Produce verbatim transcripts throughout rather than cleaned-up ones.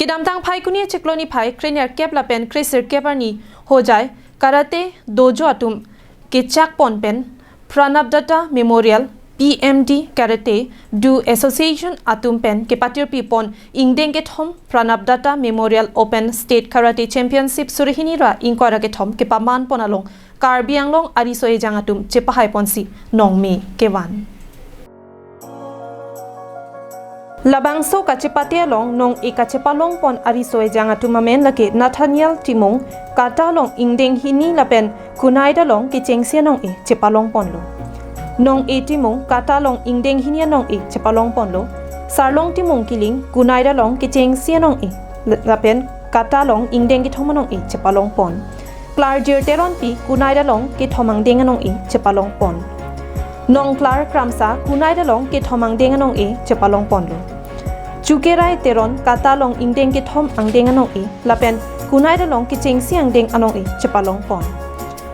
Kedamtang Phaikuni achiklo niphai krenerkep lapen kresirkep arni Hojai Karate Dojo atum kechak pon pen Pranabdata Memorial P M D Karate Do Association atum pen kepatirpi pon ingdeng kethom Pranabdata Memorial Open State Karate Championship suri hini ra ingkoi ra kethom kepaman pon along Karbi Anglong ariso ejang atum chepahai ponsi nongme kevan. Labangso kachepate along nong-e kachepalong pon ariso ejang atum amen lake Nathaniel Timung, kata along ingdeng hini lapen kunai dalong kechengsi anong-e chepalong ponlo. Nong-e Timung kata along ingdeng hini anong-e chepalong ponlo. Sarlong Timung Kiling kunai dalong kechengsi anong-e lapen kata along ingdeng kethom anong-e chepalong pon. Klarjir Teronpi kunai dalong kethom angdeng anong-e chepalong pon. Nongklar Kramsa kunai dalong kethom angdeng anong-e chepalong ponlo. Chukerai Teron kata along ingdeng kethom angdeng anong-e lapen kunai dalong kechengsi angdeng anong-e chepalong pon.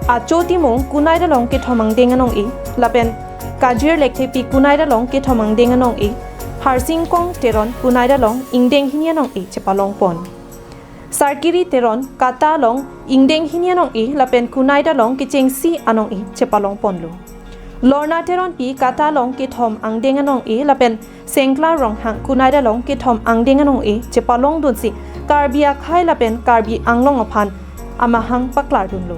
Acho Timung kunai dalong kethom angdeng anong-e lapen Kajir Lekthepi kunai dalong kethom angdeng anong-e. Harsingkong Teron kunai dalong ingdeng hini anong-e chepalong pon. Sarkiri Teron kata along ingdeng hini anong-e lapen kunai dalong kechengsi anong-e chepalong ponlo. Lorna Teronpi kata along kethom angdeng anong-e lapen Sengkla Ronghang kunai dalong kethom angdeng anong-e chepalong dunsi Karbi akhei lapen Karbi Anglong aphan amahang paklar dunlo.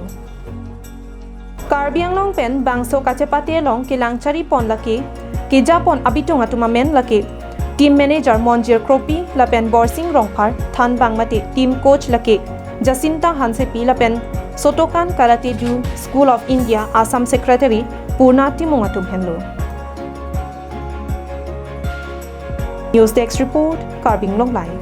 Karbi Anglong pen bangso kachepate along kelang chari pon lake keja pon abitung atum amen lake team manager Monjir Kropi lapen Borsing Rongphar, thanbang mate team coach lake Jacinta Hansepi lapen Sotokan Karate Do School of India Assam Secretary Purna Timung atum henlo. News Desk Report, Karbi Anglong Live.